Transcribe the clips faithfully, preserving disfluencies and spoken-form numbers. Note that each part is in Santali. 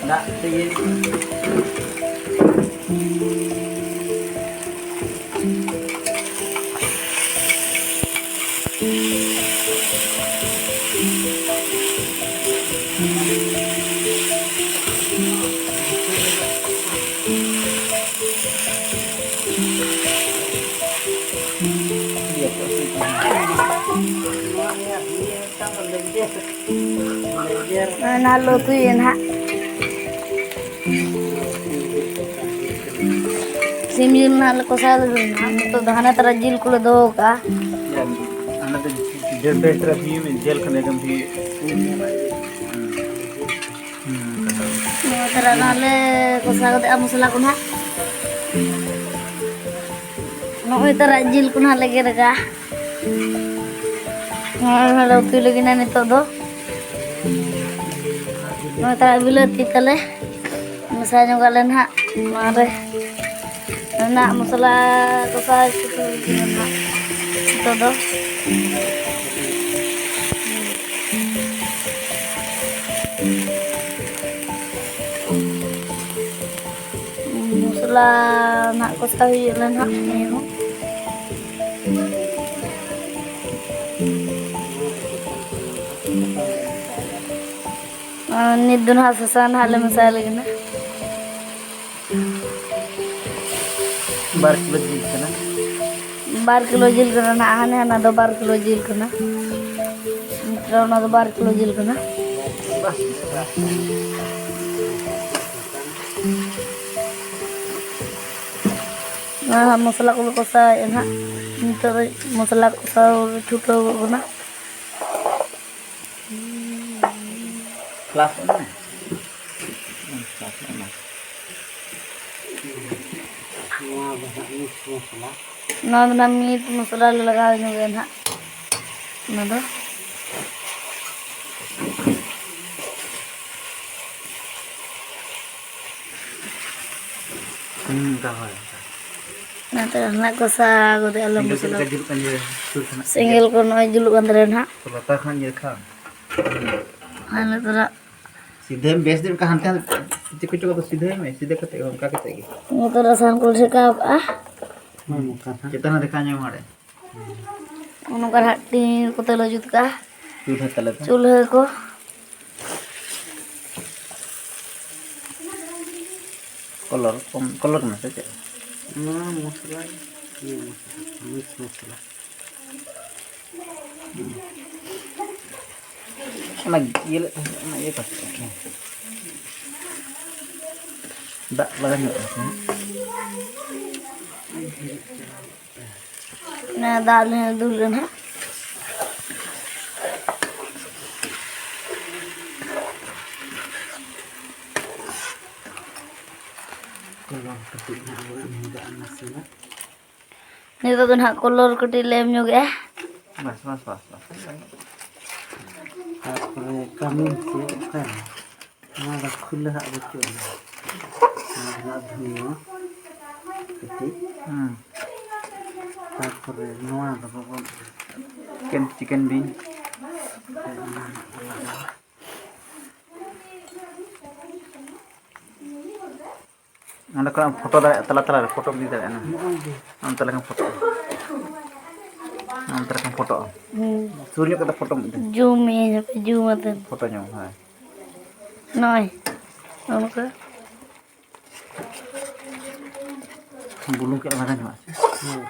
ᱫᱟᱜ ᱛᱮᱜᱮ᱾ ᱚᱱᱟ ᱞᱩᱛᱩᱭ ᱱᱟᱦᱟᱜ᱾ ᱥᱤᱢ ᱡᱤᱞ ᱱᱟᱦᱟᱜ ᱞᱮ ᱠᱚᱥᱟᱣ ᱞᱮᱫᱟ ᱱᱟᱦᱟᱜ᱾ ᱱᱤᱛᱚᱜ ᱫᱚ ᱦᱟᱱᱮ ᱛᱟᱨᱟ ᱡᱤᱞ ᱠᱚᱞᱮ ᱫᱚᱦᱚ ᱠᱟᱜᱼᱟ᱾ ᱚᱱᱟ ᱫᱚ ᱰᱷᱮᱨ ᱰᱷᱮᱨ ᱛᱟᱨᱟ ᱵᱷᱤᱭᱩ ᱢᱮ, ᱡᱮᱞ ᱠᱷᱟᱱ ᱮᱠᱫᱚᱢ ᱵᱷᱤᱭᱩ᱾ ᱦᱩᱸ᱾ ᱱᱚᱜᱼᱚᱭ ᱛᱟᱨᱟ ᱱᱟᱦᱟᱜ ᱞᱮ ᱠᱚᱥᱟᱣ ᱠᱟᱛᱮ ᱟᱨ ᱢᱚᱥᱞᱟ ᱠᱚ ᱱᱟᱦᱟᱜ᱾ ᱱᱚᱜᱼᱚᱭ ᱛᱟᱨᱟ ᱡᱤᱞ ᱠᱚ ᱱᱟᱦᱟᱜ ᱞᱮ ᱜᱮᱫ ᱠᱟᱜᱼᱟ᱾ ᱱᱚᱜᱼᱚᱭ ᱱᱚᱰᱮ ᱩᱛᱩᱭ ᱞᱟᱹᱜᱤᱫ ᱱᱟᱦᱟᱜ ᱱᱤᱛᱚᱜ ᱫᱚ᱾ ᱱᱚᱜᱼᱚᱭ ᱛᱟᱨᱟ ᱵᱤᱞᱟᱹᱛᱤ ᱛᱟᱞᱮ᱾ ᱢᱮᱥᱟ ᱧᱚᱜ ᱟᱞᱮ ᱱᱟᱦᱟᱜ ᱱᱚᱣᱟ ᱨᱮ᱾ ᱨᱮᱱᱟᱜ ᱢᱚᱥᱞᱟ ᱠᱚᱥᱟᱣ ᱪᱩᱴᱟᱹᱣ ᱦᱩᱭ ᱠᱟᱱᱟ ᱱᱟᱦᱟᱜ ᱱᱤᱛᱚᱜ ᱫᱚ᱾ ᱢᱚᱥᱞᱟ ᱱᱟᱦᱟᱜ ᱠᱚᱥᱟᱣ ᱦᱩᱭᱩᱜ ᱞᱮ ᱱᱟᱦᱟᱜ ᱱᱤᱭᱟᱹ ᱦᱚᱸ᱾ ᱟᱨ ᱱᱤᱛ ᱫᱚ ᱱᱟᱦᱟᱜ ᱥᱟᱥᱟᱝ ᱱᱟᱦᱟᱜ ᱞᱮ ᱢᱮᱥᱟᱭ ᱞᱟᱹᱜᱤᱫ ᱱᱟ᱾ ᱵᱟᱨ ᱠᱤᱞᱳ ᱡᱤᱞ ᱠᱟᱱᱟ᱾ ᱵᱟᱨ ᱠᱤᱞᱳ ᱡᱤᱞ ᱠᱟᱱᱟ ᱱᱟᱦᱟᱜ, ᱦᱟᱱᱮ ᱦᱟᱱᱟ ᱫᱚ ᱵᱟᱨ ᱠᱤᱞᱳ ᱡᱤᱞ ᱠᱟᱱᱟ᱾ ᱱᱤᱛᱚᱜ ᱚᱱᱟ ᱫᱚ ᱵᱟᱨ ᱠᱤᱞᱳ ᱡᱤᱞ ᱠᱟᱱᱟ᱾ ᱱᱚᱣᱟ ᱦᱟᱸᱜ ᱢᱚᱥᱞᱟ ᱠᱚᱞᱮ ᱠᱚᱥᱟᱣᱮᱫᱼᱟ ᱱᱟᱦᱟᱜ᱾ ᱱᱤᱛᱚᱜ ᱫᱚ ᱢᱚᱥᱞᱟ ᱠᱚᱥᱟᱣ ᱞᱮ ᱪᱷᱩᱴᱟᱹᱣ ᱜᱚᱫ ᱠᱟᱱᱟ᱾ ᱯᱞᱟᱥ ᱚᱱᱟ? ᱦᱩᱸ, ᱯᱞᱟᱥ ᱚᱱᱟ᱾ ᱱᱚᱣᱟ ᱫᱚ ᱦᱟᱸᱜ ᱢᱤᱴ ᱢᱚᱥᱞᱟ᱾ ᱱᱚᱣᱟ ᱫᱚ ᱱᱟᱜ ᱢᱤᱴ ᱢᱚᱥᱞᱟ ᱞᱮ ᱞᱟᱜᱟᱣ ᱧᱚᱜᱟ ᱱᱟᱦᱟᱜ᱾ ᱚᱱᱟ ᱫᱚ ᱦᱩᱸ, ᱚᱱᱠᱟ ᱦᱳᱭ, ᱚᱱᱠᱟ᱾ ᱚᱱᱟᱛᱮ ᱱᱟᱦᱟᱜ ᱠᱚᱥᱟᱣ ᱜᱚᱫᱮᱜᱼᱟ ᱞᱮ ᱥᱮᱸᱜᱮᱞ ᱪᱮᱫ ᱢᱚᱥᱞᱟ᱾ ᱞᱮᱠᱟ ᱡᱩᱞᱩᱜ ᱠᱟᱱ ᱡᱮ ᱥᱩᱨ ᱠᱷᱚᱱᱟᱜ? ᱥᱮᱸᱜᱮᱞ ᱠᱚ ᱱᱚᱜᱼᱚᱭ ᱡᱩᱞᱩᱜ ᱠᱟᱱ ᱛᱟᱞᱮᱭᱟ ᱱᱟᱦᱟᱜ᱾ ᱛᱚ ᱞᱟᱛᱟᱨ ᱠᱷᱚᱱᱟᱜ ᱧᱮᱞ ᱠᱷᱟᱱ᱾ ᱟᱨ ᱱᱤᱛᱚᱜ ᱫᱚ ᱥᱤᱫᱷᱟᱹ ᱵᱮᱥ ᱫᱤᱱ ᱚᱱᱠᱟ ᱦᱟᱱᱛᱮ ᱪᱮᱫ ᱠᱚᱪᱚ ᱠᱚᱫᱚ ᱥᱤᱫᱷᱟᱹᱭ ᱢᱮ, ᱥᱤᱫᱷᱟᱹ ᱠᱟᱛᱮ ᱚᱱᱠᱟ ᱠᱟᱛᱮ ᱜᱮ᱾ ᱱᱤᱛᱚᱜ ᱫᱚ ᱥᱟᱦᱟᱱ ᱠᱚᱞᱮ ᱥᱮᱠᱟᱣ ᱠᱟᱜᱼᱟ᱾ ᱦᱮᱸ, ᱱᱚᱝᱠᱟ ᱱᱟᱦᱟᱜ᱾ ᱪᱮᱛᱟᱱ ᱨᱮ ᱠᱷᱟᱱ ᱧᱟᱢ ᱟᱲᱮ᱾ ᱱᱚᱝᱠᱟ ᱱᱟᱦᱟᱜ ᱴᱤᱱ ᱠᱚᱛᱮ ᱞᱮ ᱡᱩᱛ ᱠᱟᱜᱼᱟ᱾ ᱪᱩᱞᱦᱟᱹ ᱛᱟᱞᱮ ᱫᱚ᱾ ᱪᱩᱞᱦᱟᱹ ᱠᱚ᱾ ᱠᱚᱞᱚᱨ ᱠᱚᱢ, ᱠᱚᱞᱚᱨ ᱠᱟᱱᱟ ᱥᱮ ᱪᱮᱫ? ᱱᱚᱣᱟ ᱢᱚᱥᱞᱟ, ᱤᱭᱟᱹ ᱢᱚᱥᱞᱟ, ᱢᱤᱴ ᱢᱚᱥᱞᱟ᱾ ᱚᱱᱟ ᱤᱭᱟᱹ ᱞᱮᱫ ᱛᱟᱦᱮᱸᱫ, ᱚᱱᱟ ᱤᱭᱟᱹ ᱠᱟᱛᱮ᱾ ᱫᱟᱜ ᱞᱟᱜᱟᱣ ᱧᱚᱜ ᱠᱟᱱᱟ᱾ ᱚᱱᱟ ᱫᱟᱜ ᱞᱮ ᱫᱩᱞ ᱞᱮ ᱱᱟᱦᱟᱜ᱾ ᱠᱚᱞᱚᱨ ᱠᱟᱹᱴᱤᱡ ᱱᱟᱦᱟᱜ ᱵᱚᱱ ᱮᱢ ᱧᱚᱜᱟᱜᱼᱟ ᱱᱟᱥᱮᱱᱟᱜ᱾ ᱱᱤᱛᱚᱜ ᱫᱚ ᱱᱟᱦᱟᱜ ᱠᱚᱞᱚᱨ ᱠᱟᱹᱴᱤᱡ ᱞᱮ ᱮᱢ ᱧᱚᱜᱮᱜᱼᱟ᱾ ᱵᱟᱥ, ᱵᱟᱥ, ᱵᱟᱥ, ᱵᱟᱥ᱾ ᱛᱟᱨᱯᱚᱨᱮ ᱠᱟᱹᱢᱤ ᱥᱮ ᱚᱠᱟᱨᱮ? ᱱᱚᱣᱟ ᱫᱚ ᱠᱷᱩᱞᱟᱹ ᱦᱟᱜ ᱵᱟᱹᱪᱩᱜ ᱟᱱᱟ᱾ ᱱᱚᱣᱟ ᱫᱚ ᱱᱟᱜ ᱫᱷᱩᱭᱟᱹ ᱠᱟᱹᱴᱤᱡ᱾ ᱦᱩᱸ᱾ ᱛᱟᱨᱯᱚᱨᱮ ᱱᱚᱣᱟ ᱫᱚ ᱵᱟᱵᱚᱱ ᱪᱤᱠᱮᱱ, ᱪᱤᱠᱮᱱ ᱵᱤᱱ᱾ ᱚᱱᱟ ᱱᱟᱜ ᱟᱞᱟᱫᱟ᱾ ᱚᱸᱰᱮ ᱠᱷᱚᱱᱟᱜ ᱮᱢ ᱯᱷᱳᱴᱳ ᱫᱟᱲᱮᱭᱟᱜᱼᱟ, ᱛᱟᱞᱟ ᱛᱟᱞᱟ ᱨᱮ ᱯᱷᱳᱴᱳᱢ ᱤᱫᱤ ᱫᱟᱲᱮᱭᱟᱜᱼᱟ ᱱᱟ᱾ ᱱᱚᱜᱼᱚᱭ ᱡᱮ᱾ ᱚᱱᱛᱮ ᱞᱮᱠᱷᱟᱱ ᱯᱷᱳᱴᱳ᱾ ᱚᱱᱛᱮ ᱞᱮᱠᱷᱟᱱ ᱯᱷᱳᱴᱳ᱾ ᱦᱩᱸ᱾ ᱥᱩᱨ ᱧᱚᱜ ᱠᱟᱛᱮ ᱯᱷᱳᱴᱳ ᱢᱤᱫᱴᱮᱱ᱾ ᱡᱩᱢ ᱤᱧ ᱦᱟᱯᱮ, ᱡᱩᱢ ᱟᱛᱮ᱾ ᱯᱷᱳᱴᱳ ᱧᱟᱢᱚᱜᱼᱟ, ᱦᱳᱭ᱾ ᱱᱚᱜᱼᱚᱭ᱾ ᱚᱱᱠᱟ᱾ ᱵᱩᱞᱩᱝ ᱠᱟᱹᱡ ᱞᱟᱜᱟᱣ ᱧᱚᱜᱼᱟ ᱥᱮ? ᱦᱩᱸ᱾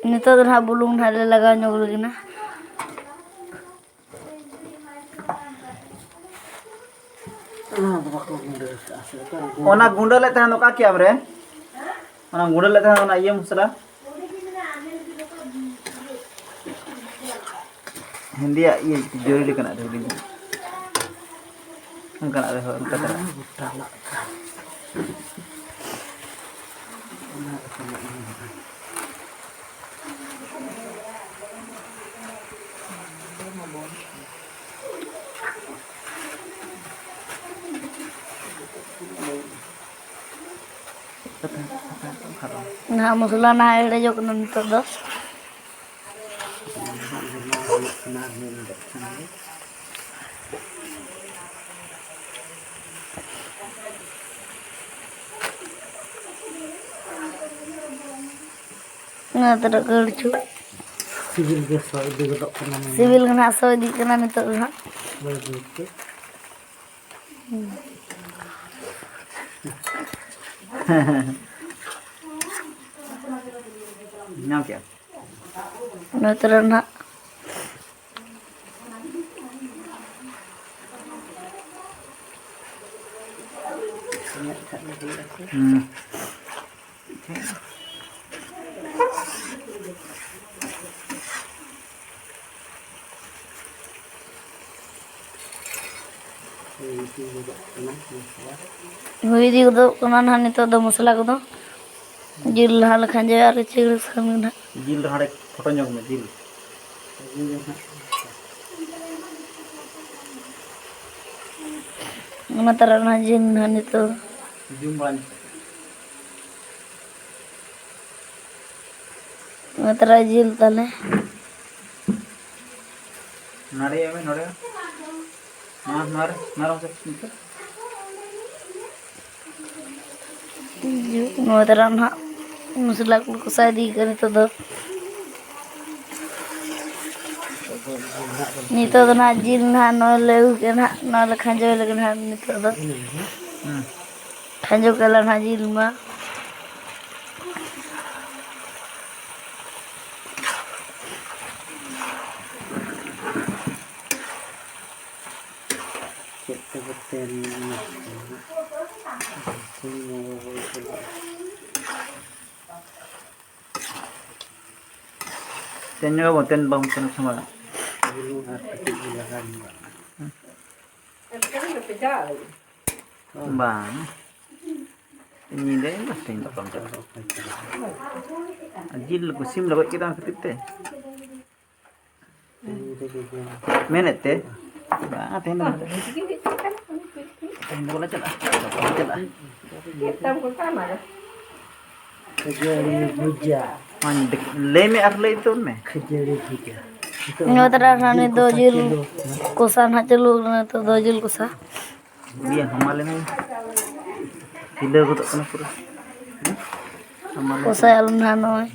ᱱᱤᱛᱚᱜ ᱫᱚ ᱱᱟᱦᱟᱜ ᱵᱩᱞᱩᱝ ᱱᱟᱦᱟᱜ ᱞᱮ ᱞᱟᱜᱟᱣ ᱧᱚᱜ ᱞᱮᱜᱮ ᱱᱟ᱾ ᱚᱱᱟ ᱫᱚ ᱵᱟᱠᱚ ᱜᱩᱸᱰᱟᱹ ᱟᱠᱟᱫᱼᱟ ᱥᱮ ᱚᱠᱟᱨᱮ ᱜᱩᱸᱰᱟᱹ? ᱚᱱᱟ ᱜᱩᱸᱰᱟᱹ ᱞᱮᱫ ᱛᱟᱦᱮᱸᱫ ᱚᱠᱟ ᱠᱮ ᱟᱢ ᱨᱮ? ᱚᱱᱟ ᱜᱩᱸᱰᱟᱹ ᱞᱮᱫ ᱛᱟᱦᱮᱸᱫ ᱚᱱᱟ ᱤᱭᱟᱹ ᱢᱚᱥᱞᱟ? ᱦᱮᱸᱫᱮᱭᱟᱜ ᱤᱭᱟᱹ ᱡᱚᱨᱤ ᱞᱮᱠᱟᱱᱟᱜ ᱨᱮ ᱦᱩᱰᱤᱧ᱾ ᱚᱱᱠᱟᱱᱟᱜ ᱨᱮ ᱦᱳᱭ, ᱚᱱᱠᱟ ᱫᱷᱟᱨᱟ᱾ ᱜᱚᱴᱟ ᱞᱟᱜ ᱠᱟᱜᱼᱟ᱾ ᱚᱱᱟ ᱠᱚ ᱞᱟᱜ ᱢᱮᱱᱟᱜᱼᱟ᱾ ᱱᱟᱦᱟᱜ ᱢᱚᱥᱞᱟ ᱱᱟᱦᱟᱜ ᱦᱮᱰᱮᱡᱚᱜ ᱠᱟᱱᱟ ᱱᱤᱛᱚᱜ ᱫᱚ᱾ ᱚᱱᱟ ᱛᱚᱨᱟ ᱜᱟᱹᱲᱪᱩ᱾ ᱥᱤᱵᱤᱞ ᱜᱮ ᱥᱚ ᱤᱫᱤ ᱜᱚᱫᱚᱜ ᱠᱟᱱᱟ᱾ ᱥᱤᱵᱤᱞ ᱜᱮ ᱱᱟᱦᱟᱜ ᱥᱚ ᱤᱫᱤᱜ ᱠᱟᱱᱟ ᱱᱤᱛᱚᱜ ᱫᱚ ᱦᱟᱸᱜ᱾ ᱵᱟᱹᱭ ᱵᱟᱹᱭ ᱛᱮ᱾ ᱧᱟᱢ ᱠᱮᱜᱼᱟ᱾ ᱚᱱᱟ ᱛᱚᱨᱟ ᱱᱟᱦᱟᱜ᱾ ᱦᱩᱸ᱾ ᱦᱩᱭ ᱤᱫᱤ ᱜᱚᱫᱚᱜ ᱠᱟᱱᱟ ᱱᱟᱦᱟᱜ ᱱᱤᱛᱚᱜ ᱫᱚ ᱢᱚᱥᱞᱟ ᱠᱚᱫᱚ᱾ ᱡᱤᱞ ᱞᱟᱦᱟ ᱞᱮᱠᱷᱟᱱ ᱡᱮ ᱟᱨ ᱪᱤᱲ ᱠᱷᱟᱱ ᱜᱮ ᱱᱟᱦᱟᱜ᱾ ᱡᱤᱞ ᱨᱮ ᱦᱟᱸᱰᱮ ᱯᱷᱳᱴᱳ ᱧᱚᱜ ᱢᱮ, ᱡᱤᱞ᱾ ᱚᱱᱟ ᱛᱟᱨᱟ ᱚᱱᱟ ᱡᱤᱞ ᱱᱟᱦᱟᱜ ᱱᱤᱛᱚᱜ᱾ ᱡᱩᱢ ᱵᱟᱲᱟ ᱧᱚᱜ ᱠᱟᱛᱮ᱾ ᱚᱱᱟ ᱛᱟᱨᱟ ᱡᱤᱞ ᱛᱟᱞᱮ᱾ ᱱᱚᱰᱮ ᱢᱮ, ᱱᱚᱰᱮ᱾ ᱱᱚᱣᱟ, ᱱᱚᱣᱟ ᱨᱮ, ᱱᱚᱣᱟ ᱨᱮ ᱢᱟᱥᱮ ᱱᱤᱛᱚᱜ᱾ ᱱᱚᱣᱟ ᱛᱟᱨᱟ ᱱᱟᱦᱟᱜ ᱢᱚᱥᱞᱟ ᱠᱚ ᱠᱚᱥᱟᱣ ᱤᱫᱤ ᱠᱟᱱᱟ ᱱᱤᱛᱚᱜ ᱫᱚ᱾ ᱱᱤᱛᱚᱜ ᱫᱚ ᱱᱟᱦᱟᱜ ᱡᱤᱞ ᱱᱟᱦᱟᱜ ᱱᱚᱜᱼᱚᱭ ᱞᱮ ᱟᱹᱜᱩ ᱠᱮᱫᱟ ᱱᱟᱦᱟᱜ, ᱱᱚᱣᱟ ᱞᱮ ᱠᱷᱟᱸᱡᱚᱭ ᱞᱟᱹᱜᱤᱫ ᱱᱟᱦᱟᱜ ᱱᱤᱛᱚᱜ ᱫᱚ᱾ ᱦᱩᱸ᱾ ᱠᱷᱟᱸᱡᱚ ᱠᱮᱫᱟ ᱱᱟᱦᱟᱜ ᱡᱤᱞ ᱢᱟ᱾ ᱪᱮᱫ ᱛᱮᱵᱚ ᱛᱮᱞ ᱧᱚᱜ ᱠᱚᱣᱟ? ᱤᱥᱤᱱ ᱢᱟ ᱵᱟᱵᱚᱱ ᱤᱥᱤᱱᱚᱜᱼᱟ᱾ ᱛᱮᱱ ᱧᱚᱜ ᱟᱵᱚᱱ, ᱛᱮᱱ ᱵᱟᱵᱚᱱ ᱛᱮᱱ ᱥᱚᱢᱚᱭ᱾ ᱵᱩᱞᱩᱝ ᱟᱨ ᱠᱟᱹᱴᱤᱡ ᱵᱚ ᱞᱟᱜᱟᱣ ᱧᱚᱜᱟᱜᱼᱟ᱾ ᱵᱟᱝ᱾ ᱧᱤᱫᱟᱹ ᱤᱧ ᱫᱚ ᱛᱮᱦᱮᱧ ᱫᱚ ᱵᱟᱢ ᱪᱟᱞᱟᱜᱼᱟ᱾ ᱟᱨ ᱡᱤᱞ ᱠᱚ ᱥᱤᱢ ᱞᱮ ᱜᱚᱡ ᱠᱮᱫᱟ ᱚᱱᱟ ᱠᱷᱟᱹᱛᱤᱨ ᱛᱮ᱾ ᱢᱮᱱᱮᱫ ᱛᱮ, ᱵᱟᱝ, ᱛᱮᱦᱮᱧ ᱫᱚ, ᱛᱮᱦᱮᱧ ᱫᱚ ᱵᱟᱞᱮ ᱪᱟᱞᱟᱜᱼᱟ, ᱵᱟᱞᱮ ᱪᱟᱞᱟᱜᱼᱟ᱾ ᱪᱮᱫ ᱛᱟᱢ ᱠᱚ ᱠᱟᱱᱟ? ᱠᱷᱟᱹᱡᱟᱹᱲᱤ ᱵᱷᱩᱡᱟ᱾ ᱢᱟᱧ ᱫᱮᱠ-, ᱞᱟᱹᱭ ᱢᱮ ᱟᱨ ᱞᱟᱹᱭ ᱩᱛᱟᱹᱨ ᱢᱮ᱾ ᱠᱷᱟᱹᱡᱟᱹᱲᱤ ᱵᱷᱩᱡᱟ᱾ ᱱᱤᱛᱚᱜ ᱱᱚᱣᱟ ᱫᱚ ᱛᱟᱨᱟ ᱱᱤᱛ ᱫᱚ ᱡᱤᱞ ᱠᱚᱥᱟ ᱱᱟᱦᱟᱜ ᱪᱟᱹᱞᱩ ᱠᱟᱱᱟ, ᱱᱤᱛᱚᱜ ᱫᱚ ᱡᱤᱞ ᱠᱚᱥᱟ᱾ ᱤᱭᱟᱹ, ᱦᱟᱢᱟᱞ ᱮᱱᱟ᱾ ᱦᱤᱞᱟᱹᱣ ᱜᱚᱫᱚᱜ ᱠᱟᱱᱟ ᱯᱩᱨᱟᱹ᱾ ᱦᱟᱢᱟᱞ ᱮᱱᱟ᱾ ᱠᱚᱥᱟᱭ ᱟᱞᱚ ᱱᱟᱦᱟᱜ ᱱᱚᱜᱼᱚᱭ᱾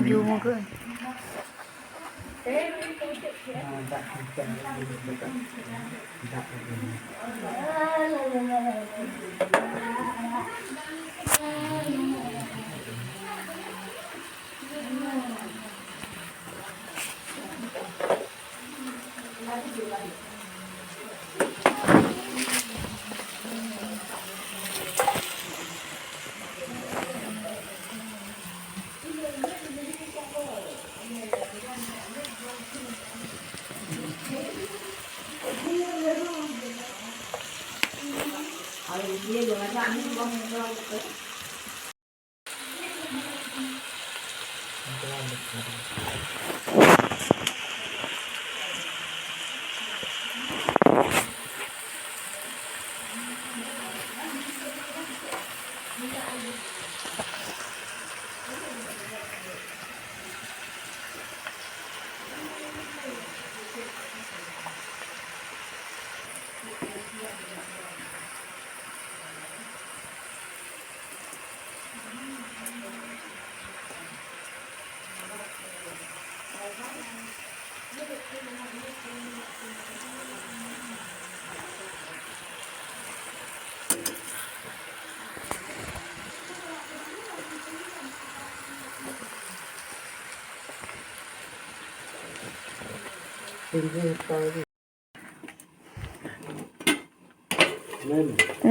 ᱡᱚᱢ ᱟᱠᱟᱫ᱾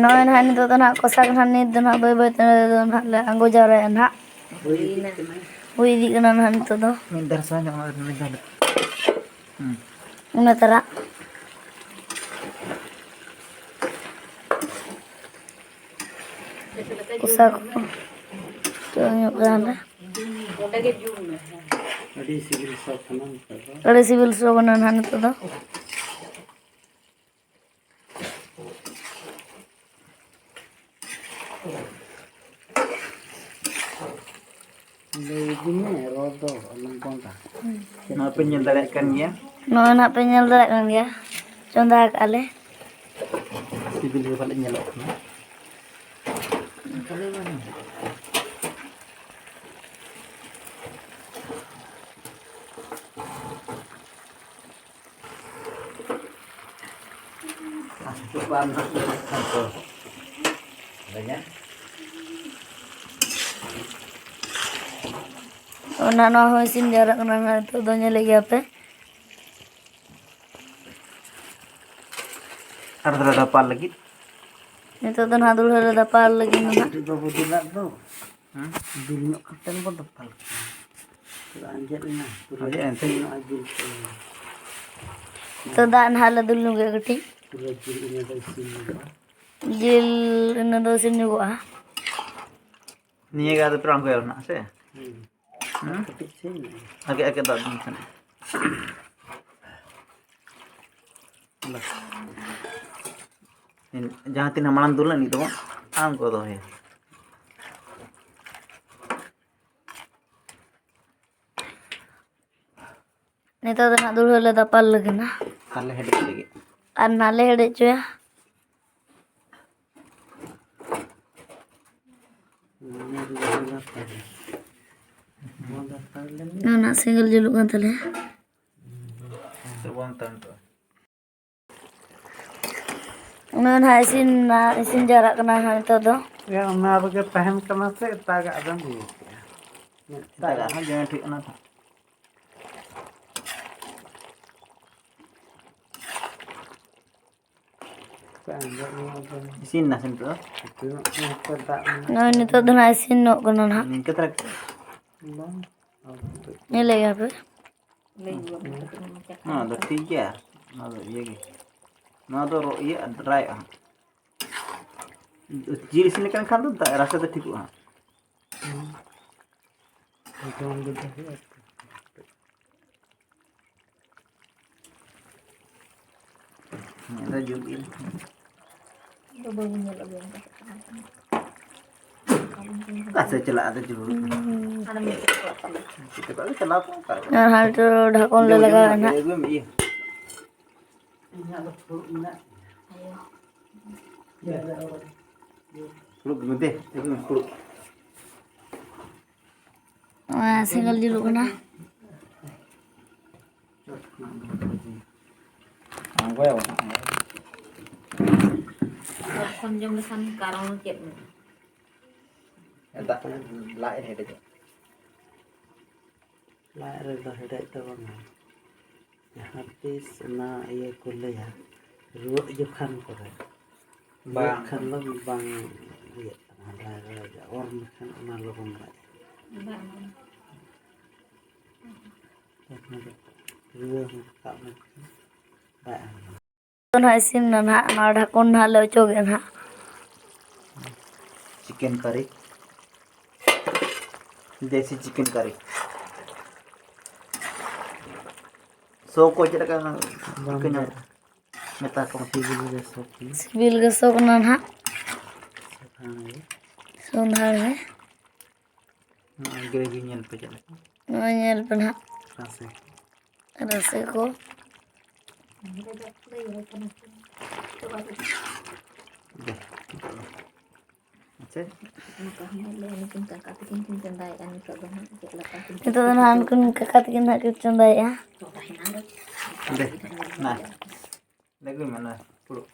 ᱱᱚᱜᱼᱚᱭ ᱱᱟᱦᱟᱜ ᱱᱤᱛᱚᱜ ᱫᱚ ᱱᱟᱦᱟᱜ ᱠᱚᱥᱟ ᱠᱚ ᱱᱟᱦᱟᱜ ᱱᱤᱛ ᱫᱚ ᱱᱟᱦᱟᱜ ᱵᱟᱹᱭ ᱵᱟᱹᱭ ᱛᱮ ᱱᱚᱰᱮ ᱫᱚ ᱱᱟᱦᱟᱜ ᱞᱮ ᱟᱬᱜᱚ ᱡᱟᱣᱨᱟᱭᱟ ᱱᱟᱦᱟᱜ᱾ ᱦᱩᱭ ᱤᱫᱤᱜ ᱠᱟᱱᱟ ᱱᱟᱦᱟᱜ ᱱᱤᱛᱚᱜ ᱫᱚ᱾ ᱢᱤᱫ ᱫᱷᱟᱨ ᱥᱟᱦᱟ ᱧᱚᱜ ᱢᱮ, ᱢᱤᱫ ᱫᱷᱟᱨ᱾ ᱦᱩᱸ᱾ ᱚᱱᱟ ᱛᱟᱨᱟ᱾ ᱛᱟᱠᱚ ᱛᱚ ᱧᱚᱜ ᱠᱟᱱᱟ᱾ ᱟᱹᱰᱤ ᱥᱤᱵᱤᱞ ᱥᱚ ᱠᱟᱱᱟ ᱱᱤᱛᱚᱜ ᱫᱚ᱾ ᱟᱹᱰᱤ ᱥᱤᱵᱤᱞ ᱥᱚ ᱠᱟᱱᱟ ᱱᱟᱦᱟᱜ ᱱᱤᱛᱚᱜ ᱫᱚ᱾ ᱞᱟᱹᱭ ᱤᱫᱤ ᱢᱮ, ᱨᱚᱲ ᱫᱚ ᱟᱞᱚᱢ ᱵᱚᱱᱫᱟ᱾ ᱱᱚᱣᱟ ᱯᱮ ᱧᱮᱞ ᱫᱟᱲᱮᱭᱟᱜ ᱠᱟᱱ ᱜᱮᱭᱟ᱾ ᱱᱚᱣᱟ ᱱᱟᱦᱟᱜ ᱯᱮ ᱧᱮᱞ ᱫᱟᱲᱮᱭᱟᱜ ᱠᱟᱱ ᱜᱮᱭᱟ, ᱪᱚᱸᱫᱟ ᱟᱠᱟᱫᱼᱟ ᱞᱮ᱾ ᱥᱤᱵᱤᱞ ᱜᱮ ᱯᱟᱞᱮ ᱧᱮᱞᱚᱜ ᱠᱟᱱᱟ᱾ ᱚᱱᱟ ᱱᱚᱣᱟ ᱦᱚᱸ ᱤᱥᱤᱱ ᱡᱟᱣᱨᱟᱜ ᱠᱟᱱᱟ ᱱᱟᱦᱟᱜ, ᱱᱤᱛᱚᱜ ᱫᱚ ᱧᱮᱞᱮᱫ ᱜᱮᱭᱟ ᱯᱮ᱾ ᱟᱨ ᱫᱚᱞᱮ ᱫᱟᱯᱟᱞ ᱞᱟᱹᱜᱤᱫ᱾ ᱱᱤᱛᱚᱜ ᱫᱚ ᱱᱟᱦᱟᱜ ᱫᱩᱞᱦᱟᱹ ᱞᱮ ᱫᱟᱯᱟᱞ ᱞᱟᱹᱜᱤᱫ ᱱᱟᱦᱟᱜ᱾ ᱠᱟᱹᱴᱤᱡ ᱵᱟᱹᱵᱩ ᱫᱩᱞᱟᱜ ᱫᱚ᱾ ᱦᱮᱸ? ᱫᱩᱞ ᱧᱚᱜ ᱠᱟᱛᱮ ᱵᱚ ᱫᱟᱯᱟᱞ ᱠᱚᱣᱟ᱾ ᱯᱩᱨᱟᱹ ᱟᱸᱡᱮᱫ ᱮᱱᱟ, ᱯᱩᱨᱟᱹ ᱟᱸᱡᱮᱫ ᱮᱱᱛᱮ? ᱤᱥᱤᱱ ᱧᱚᱜᱼᱟ ᱡᱤᱞ ᱠᱚ᱾ ᱛᱚ ᱫᱟᱜ ᱱᱟᱦᱟᱜ ᱞᱮ ᱫᱩᱞ ᱧᱚᱜᱮᱫ ᱠᱟᱹᱴᱤᱡ᱾ ᱯᱩᱨᱟᱹ ᱡᱤᱞ ᱤᱱᱟᱹ ᱫᱚ ᱤᱥᱤᱱ ᱧᱚᱜᱚᱜᱼᱟ᱾ ᱡᱤᱞ ᱤᱱᱟᱹ ᱫᱚ ᱤᱥᱤᱱ ᱧᱚᱜᱚᱜᱼᱟ᱾ ᱱᱤᱭᱟᱹ ᱜᱮ ᱟᱫᱚ ᱯᱨᱟᱝ ᱠᱚ ᱮᱨ ᱱᱟ ᱥᱮ? ᱦᱩᱸ᱾ ᱦᱩᱸ? ᱠᱟᱹᱴᱤᱡ ᱥᱤᱢ᱾ ᱟᱜᱮ, ᱟᱜᱮ ᱫᱟᱜ ᱫᱩᱞ ᱠᱷᱟᱱ᱾ ᱡᱟᱦᱟᱸ ᱛᱤᱱᱟᱹᱜ ᱢᱟᱲᱟᱝ ᱫᱩᱞ ᱞᱮᱱ ᱛᱟᱵᱚᱱ, ᱟᱢ ᱠᱚ ᱫᱚᱦᱚᱭᱟ᱾ ᱱᱤᱛᱚᱜ ᱫᱚ ᱱᱟᱜ ᱫᱩᱞᱦᱟᱹ ᱞᱮ ᱫᱟᱯᱟᱞ ᱞᱟᱹᱜᱤᱫ ᱱᱟ᱾ ᱟᱨᱞᱮ ᱦᱮᱰᱮᱡ ᱞᱟᱹᱜᱤᱫ᱾ ᱟᱨ ᱱᱟᱜ ᱞᱮ ᱦᱮᱰᱮᱡ ᱦᱚᱪᱚᱭᱟ᱾ ᱱᱚᱣᱟ ᱱᱟᱜ ᱥᱮᱸᱜᱮᱞ ᱡᱩᱞᱩᱜ ᱠᱟᱱ ᱛᱟᱞᱮᱭᱟ᱾ ᱥᱮ ᱵᱟᱝ ᱛᱟᱱ ᱛᱚ? ᱚᱱᱟ ᱱᱟᱦᱟᱜ ᱤᱥᱤᱱ ᱱᱟ, ᱤᱥᱤᱱ ᱡᱟᱣᱨᱟᱜ ᱠᱟᱱᱟ ᱱᱟᱦᱟᱜ ᱱᱤᱛᱚᱜ ᱫᱚ᱾ ᱦᱮᱸ, ᱚᱱᱟ ᱨᱮᱜᱮ ᱛᱟᱦᱮᱱ ᱠᱟᱱᱟ ᱥᱮ ᱮᱴᱟᱜᱟᱜ ᱨᱮᱢ ᱤᱭᱟᱹ ᱠᱮᱜᱼᱟ? ᱮᱴᱟᱜᱟᱜ ᱦᱚᱸ ᱡᱚᱭᱮᱱᱴ ᱦᱩᱭᱩᱜ ᱠᱟᱱᱟ ᱛᱚ᱾ ᱤᱥᱤᱱ ᱱᱟ ᱥᱮ ᱱᱤᱛᱚᱜ ᱫᱚ? ᱱᱚᱜᱼᱚᱭ ᱱᱤᱛᱚᱜ ᱫᱚ ᱱᱟᱦᱟᱜ ᱤᱥᱤᱱᱚᱜ ᱠᱟᱱᱟ ᱱᱟᱦᱟᱜ᱾ ᱱᱤᱝᱠᱟᱹ ᱫᱷᱟᱨᱟ᱾ ᱵᱟᱝ᱾ ᱧᱮᱞᱮᱫ ᱜᱮᱭᱟ ᱯᱮ? ᱱᱚᱣᱟ ᱫᱚ ᱴᱷᱤᱠ ᱜᱮᱭᱟ, ᱱᱚᱣᱟ ᱫᱚ ᱤᱭᱟᱹ ᱜᱮ, ᱱᱚᱣᱟ ᱫᱚ ᱨᱚ-, ᱤᱭᱟᱹᱜᱼᱟ, ᱰᱨᱟᱭᱚᱜᱼᱟ ᱦᱟᱸᱜ᱾ ᱡᱤᱞ ᱤᱥᱤᱱ ᱞᱮᱠᱟᱱ ᱠᱷᱟᱱ ᱫᱚ ᱫᱟ-, ᱨᱟᱥᱮ ᱫᱚ ᱴᱷᱤᱠᱚᱜᱼᱟ᱾ ᱡᱚᱢ ᱡᱩᱫᱟᱹ ᱦᱩᱭᱩᱜᱼᱟ᱾ ᱧᱮᱞ ᱫᱚ ᱡᱩᱛ ᱜᱮ᱾ ᱫᱚ ᱵᱟᱹᱧ ᱧᱮᱞ ᱟᱹᱜᱩ ᱟᱠᱟᱫᱟ᱾ ᱚᱠᱟ ᱥᱮᱫ ᱪᱟᱞᱟᱜ ᱟᱫᱚ ᱡᱩᱛ? ᱦᱟᱱᱮ ᱢᱤᱫᱴᱮᱡ ᱠᱚ ᱪᱟᱞᱟᱜ ᱠᱟᱱᱟ᱾ ᱪᱤᱠᱟᱹ ᱠᱟᱜ ᱪᱟᱞᱟᱣ ᱠᱚᱜ ᱠᱟᱜ᱾ ᱟᱨ ᱦᱟᱱᱛᱮ ᱰᱷᱟᱠᱚᱱ ᱞᱮ ᱞᱟᱜᱟᱣ ᱮᱱᱟ᱾ ᱤᱭᱟᱹ ᱜᱮ ᱢᱮ, ᱤᱭᱟᱹ᱾ ᱤᱧᱟᱹᱜ ᱫᱚ ᱯᱷᱩᱲᱩᱜ ᱢᱮᱱᱟᱜ ᱛᱤᱧᱟ᱾ ᱯᱷᱩᱲᱩᱜ ᱢᱮ ᱫᱮ, ᱟᱹᱜᱩᱭ ᱢᱮ ᱯᱷᱩᱲᱩᱜ᱾ ᱱᱚᱣᱟ ᱥᱮᱸᱜᱮᱞ ᱡᱩᱞᱩᱜ ᱠᱟᱱᱟ᱾ ᱟᱬᱜᱚᱭᱟ ᱵᱟᱝ? ᱡᱚᱠᱷᱚᱱ ᱡᱚᱢ ᱞᱮᱠᱷᱟᱱ ᱠᱟᱨᱚᱱ ᱪᱮᱫ ᱢᱮᱱᱟᱜᱼᱟ? ᱫᱟᱜ ᱞᱟᱡ ᱨᱮ ᱦᱮᱰᱮᱡᱚᱜ᱾ ᱞᱟᱡ ᱨᱮᱫᱚ ᱦᱮᱰᱮᱡ ᱫᱚ ᱵᱟᱝᱟ᱾ ᱡᱟᱦᱟᱸ ᱛᱤᱥ ᱚᱱᱟ ᱤᱭᱟᱹ ᱠᱚ ᱞᱟᱹᱭᱟ, ᱨᱩᱣᱟᱹᱜ ᱡᱚᱠᱷᱟᱱ ᱠᱚᱨᱮ, ᱨᱩᱣᱟᱹᱜ ᱵᱟᱝ᱾ ᱠᱷᱟᱱ ᱫᱚ ᱵᱟᱝ ᱤᱭᱟᱹᱜ ᱠᱟᱱᱟ, ᱵᱟᱭ ᱨᱟᱲᱮᱡᱚᱜᱼᱟ᱾ ᱚᱨ ᱞᱮᱠᱷᱟᱱ ᱚᱱᱟ ᱞᱚᱜᱚᱱ ᱨᱟᱲᱮᱡᱚᱜᱼᱟ᱾ ᱵᱟᱝ᱾ ᱨᱩᱣᱟᱹ ᱦᱚᱸ ᱨᱟᱠᱟᱵ ᱞᱮᱱᱠᱷᱟᱱ ᱵᱟᱭ ᱟᱬᱜᱚᱱᱟ᱾ ᱫᱚ ᱱᱟᱦᱟᱜ ᱤᱥᱤᱱ ᱮᱱᱟ ᱱᱟᱦᱟᱜ, ᱱᱚᱣᱟ ᱰᱷᱟᱠᱚᱱ ᱱᱟᱦᱟᱜ ᱞᱮ ᱚᱪᱚᱜᱮᱫᱼᱟ ᱱᱟᱦᱟᱜ᱾ ᱪᱤᱠᱮᱱ ᱠᱟᱨᱤ, ᱫᱮᱥᱤ ᱪᱤᱠᱮᱱ ᱠᱟᱨᱤ᱾ ᱥᱚ ᱠᱚ ᱪᱮᱫ ᱞᱮᱠᱟ ᱵᱟᱝ ᱠᱚ ᱧᱟᱢᱚᱜ? ᱢᱮᱛᱟ ᱠᱚᱢ᱾ ᱥᱤᱵᱤᱞ ᱜᱮ ᱥᱚ ᱠᱟᱱᱟ᱾ ᱥᱤᱵᱤᱞ ᱜᱮ ᱥᱚ ᱠᱟᱱᱟ ᱱᱟᱦᱟᱜ᱾ ᱥᱚᱸᱫᱷᱟᱲ ᱜᱮ᱾ ᱥᱚᱸᱫᱷᱟᱲ ᱜᱮ᱾ ᱱᱚᱜᱼᱚᱭ ᱜᱨᱮᱵᱷᱤ ᱧᱮᱞ ᱯᱮ ᱪᱮᱫ ᱞᱮᱠᱟ᱾ ᱱᱚᱜᱼᱚᱭ ᱧᱮᱞ ᱯᱮ ᱱᱟᱦᱟᱜ᱾ ᱨᱟᱥᱮ᱾ ᱨᱟᱥᱮ ᱠᱚ᱾ ᱫᱮ, ᱱᱤᱛᱚᱜ ᱫᱚ᱾ ᱟᱪᱪᱷᱟ᱾ ᱱᱚᱝᱠᱟ ᱦᱚᱸ ᱞᱟᱹᱭᱟ, ᱱᱩᱠᱤᱱ ᱠᱟᱠᱟ ᱛᱟᱹᱠᱤᱱ ᱠᱤᱱ ᱪᱚᱸᱫᱟᱭᱮᱫᱼᱟ ᱱᱤᱛᱚᱜ ᱫᱚ ᱦᱟᱸᱜ ᱪᱮᱫ ᱞᱮᱠᱟ ᱠᱤᱱ ᱱᱤᱛᱚᱜ ᱫᱚ ᱱᱟᱦᱟᱜ ᱩᱱᱠᱤᱱ ᱠᱟᱠᱟ ᱛᱟᱹᱠᱤᱱ ᱱᱟᱦᱟᱜ ᱠᱤᱱ ᱪᱚᱸᱫᱟᱭᱮᱫᱼᱟ᱾ ᱫᱮ, ᱱᱟ᱾ ᱞᱟᱹᱜᱩᱭ ᱢᱮ, ᱱᱟ, ᱯᱷᱩᱲᱩᱜ᱾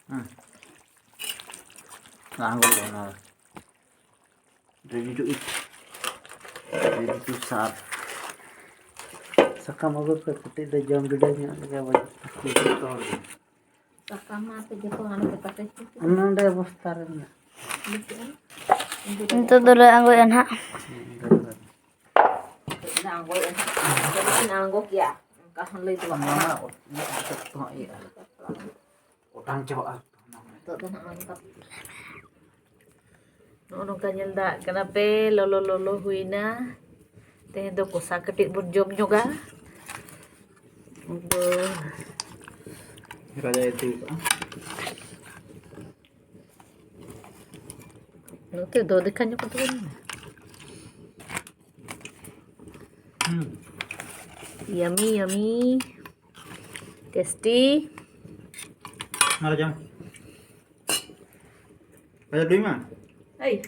ᱦᱩᱸ᱾ ᱱᱟ, ᱟᱬᱜᱚ ᱞᱮᱜᱮ, ᱱᱟ᱾ Ready to eat. Ready to serve. ᱥᱟᱠᱟᱢ ᱟᱹᱜᱩ ᱯᱮ, ᱠᱟᱹᱴᱤᱡ ᱞᱮ ᱡᱚᱢ ᱵᱤᱰᱟᱹᱣ ᱧᱚᱜ ᱞᱮᱜᱮ ᱵᱚᱞᱮ᱾ ᱡᱚᱛᱚ ᱦᱚᱲ ᱜᱮ᱾ ᱥᱟᱠᱟᱢ ᱢᱟ ᱟᱯᱮ ᱡᱚᱛᱚ ᱦᱟᱸᱰᱮ ᱯᱮ ᱯᱟᱴᱮ ᱦᱚᱪᱚ ᱠᱮᱫᱟ᱾ ᱱᱚᱰᱮ ᱵᱚᱥᱛᱟ ᱨᱮ ᱢᱮᱱᱟᱜᱼᱟ᱾ ᱱᱤᱛᱚᱜ ᱫᱚᱞᱮ ᱟᱬᱜᱚᱭᱟ ᱱᱟᱦᱟᱜ᱾ ᱦᱩᱸ, ᱚᱸᱰᱮ ᱫᱚ ᱵᱟᱝ᱾ ᱟᱬᱜᱚᱭᱟ ᱱᱟᱦᱟᱜ᱾ ᱟᱬᱜᱚ ᱠᱮᱭᱟ᱾ ᱚᱠᱟ ᱦᱚᱸ ᱞᱟᱹᱭ ᱫᱚ ᱵᱟᱝ ᱚᱱᱟ ᱜᱟᱱᱚᱜᱼᱟ᱾ ᱚᱱᱟ ᱚᱴᱟᱝ ᱪᱟᱵᱟᱜᱼᱟ᱾ ᱱᱤᱛᱚᱜ ᱫᱚ ᱱᱟᱦᱟᱜ ᱱᱚᱝᱠᱟ᱾ ᱱᱚᱜᱼᱚ ᱱᱚᱝᱠᱟ ᱧᱮᱞ ᱫᱟᱲᱮᱭᱟᱜ ᱠᱟᱱᱟ ᱯᱮ, ᱞᱚᱞᱚ ᱞᱚᱞᱚ ᱦᱩᱭᱱᱟ᱾ ᱛᱮᱦᱮᱧ ᱫᱚ ᱠᱚᱥᱟ ᱠᱟᱹᱴᱤᱡ ᱵᱚᱱ ᱡᱚᱢ ᱧᱚᱜᱟ᱾ ᱟᱫᱚ ᱨᱟᱡᱟ ᱩᱛᱩ ᱠᱟᱜᱼᱟ᱾ ᱱᱚᱛᱮ ᱫᱚ ᱫᱮᱠᱷᱟ ᱧᱚᱜ ᱠᱟᱛᱮ ᱵᱚᱱ ᱦᱩᱸ᱾ Yummy, yummy. Tasty. ᱢᱟ ᱡᱚᱢ᱾ ᱟᱪᱪᱷᱟ, ᱫᱩᱭ ᱢᱟ᱾ ᱮᱭ᱾